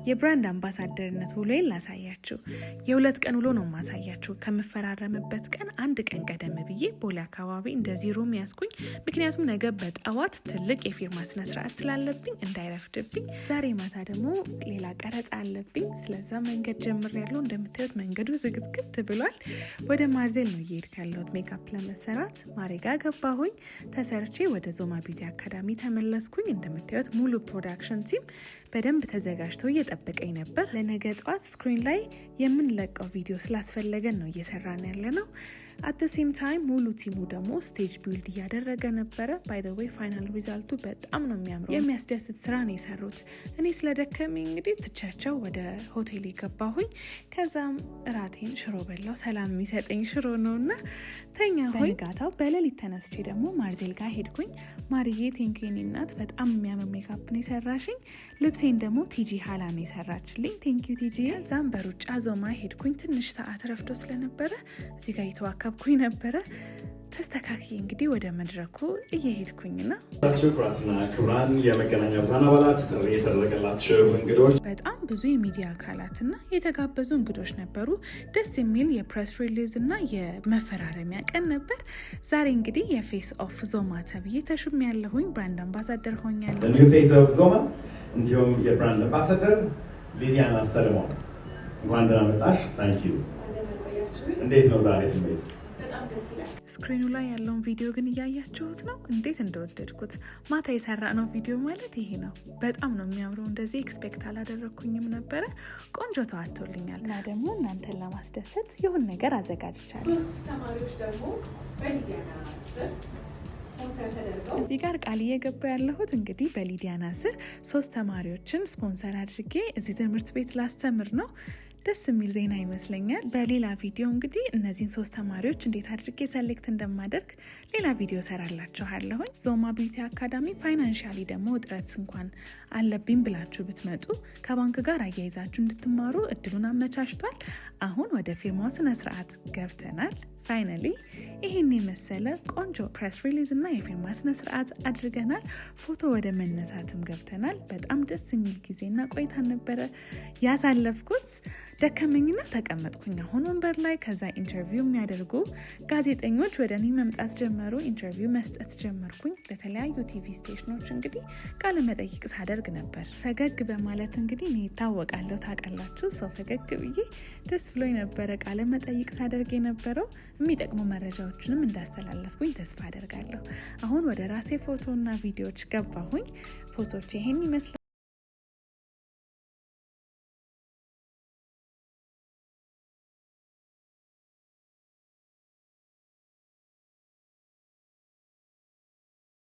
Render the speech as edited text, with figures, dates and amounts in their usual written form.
የ brand አምባሳደርነት ውሎዬን ላሳያችሁ። የ2 ቀን ውሎ ነው ማሳያችሁ። ከምፈራረምበት ቀን አንድ ቀን ቀደም ብዬ ቦሌ አካባቢ እንደዚህ room ያዝኩኝ። ምክንያቱም ነገ በጠዋት ትልቅ የፊርማ ስነስርዓት ስላለብኝ እንዳይረፍድብኝ። ዛሬ ማታ ደግሞ ሌላ ቀረጻ አለብኝ። ስለዛ መንገድ ጀምሬያለሁ። እንደምታዩት መንገዱ ዝግትግት ብሏል። ወደ ማርዜል ነው እየሄድኩ ያለሁት ሜካፕ ለመሰራት። ማሬ ጋ ገባሁኝ። ተሰርቼ ወደ ዞማ Beauty Academy ተመለስኩኝ። እንደምታዩት ሙሉ production team በደንብ ተዘጋጅቶ እየጠበቀኝ ነበር። ለነገ ጠዋት screen ላይ የምንለቀው ቪዲዮ ስላስፈለገን ነው እየሰራን ያለነው። At same time ሙሉ team ኡ ደግሞ stage build እያደረገ ነበረ። By the way, final result ኡ በጣም ነው የሚያምረው። የሚያስደስት ስራ ነው የሰሩት። እኔ ስለደከመኝ እንግዲህ ትቻቸው ወደ ሆቴል የገባሁኝ። ከዛም እራቴን ሽሮ በላው። ሰላም የሚሰጠኝ ሽሮ ነው እና ተኛሁኝ። በንጋታው በሌሊት ተነስቼ ደግሞ ማርዜል ጋር ሄድኩኝ። ማርዬ፣ thank you የኔ እናት፣ በጣም የሚያምር ሜካፕ ነው የሰራሽኝ። ልብሴን ደግሞ ቲጂ ሀላ ነው የሰራችልኝ። Thank you ቲጂ። ከዛም በሩጫ ዞማ ሄድኩኝ። ትንሽ ሰዓት ረፍዶ ስለነበረ እዚህ ጋር እየተዋከብኩኝ ነበረ። ተስተካክዬ እንግዲህ ወደ መድረኩ እየሄድኩኝ ነው። ክቡራትና ክቡራን የመገናኛ ብዙኃን አባላት፣ ጥሪ የተደረገላቸው እንግዶች፣ በጣም ብዙ የሚዲያ አካላትና የተጋበዙ እንግዶች ነበሩ። ደስ የሚል የ press release እና የመፈራረሚያ ቀን ነበር። ዛሬ እንግዲህ የ face of ዞማ ተብዬ ተሹሜያለሁኝ፣ brand ambassador ሆኛለሁ። New face of ዞማ እንዲሁም የ brand ambassador ሊዲያና ሰለሞን፣ እንኳን ደህና መጣሽ። Thank you። እንዴት ነው ዛሬ ስሜት? Screen ኑ ላይ ያለውን ቪዲዮ ግን እያያችሁት ነው፣ እንዴት እንደወደድኩት። ማታ የሰራነው ቪዲዮ ማለት ይሄ ነው። በጣም ነው የሚያምረው። እንደዚህ expect አላደረግኩኝም ነበረ። ቆንጆ ተዋቶልኛል። እና ደግሞ እናንተን ለማስደሰት የሆነ ነገር አዘጋጅቻለሁ። ሶስት ተማሪዎች ደግሞ በሊዲያና ስር ስፖንሰር ተደርገው እዚህ ጋር ቃል እየገባ ያለሁት እንግዲህ በሊዲያና ስር ሶስት ተማሪዎችን ስፖንሰር አድርጌ እዚህ ትምህርት ቤት ላስተምር ነው። ደስ የሚል ዜና ይመስለኛል። በሌላ ቪዲዮ እንግዲህ እነዚህን ሶስት ተማሪዎች እንዴት አድርጌ select እንደማደርግ ሌላ ቪዲዮ ሰራላችኋለሁኝ። ዞማ Beauty Academy financially ደግሞ እጥረት እንኳን አለብኝ ብላችሁ ብትመጡ ከባንክ ጋር አያይዛችሁ እንድትማሩ እድሉን አመቻችቷል። አሁን ወደ ፊርማው ስነ ስርዓት ገብተናል። Finally ይህን የመሰለ ቆንጆ press release እና የፊርማ ስነ ስርዓት አድርገናል። ፎቶ ወደ መነሳትም ገብተናል። በጣም ደስ የሚል ጊዜና ቆይታ ነበረ ያሳለፍኩት። ደከመኝና ተቀመጥኩኝ አሁን ወንበር ላይ። ከዛ interview የሚያደርጉ ጋዜጠኞች ወደ እኔ መምጣት ጀመሩ። Interview መስጠት ጀመርኩኝ። በተለያዩ TV station ኖች እንግዲህ ቃለ መጠይቅ ሳደርግ ነበር። ፈገግ በማለት እንግዲህ እኔ ይታወቃለሁ፣ ታውቃላችሁ። So ፈገግ ብዬ ደስ ብሎኝ ነበረ ቃለ መጠይቅ ሳደርግ የነበረው። የሚጠቅሙ መረጃዎችንም እንዳስተላለፍኩኝ ተስፋ አደርጋለሁ። አሁን ወደ ራሴ ፎቶና ቪዲዮዎች ገባሁኝ። ፎቶዎች ይሄን ይመስላል።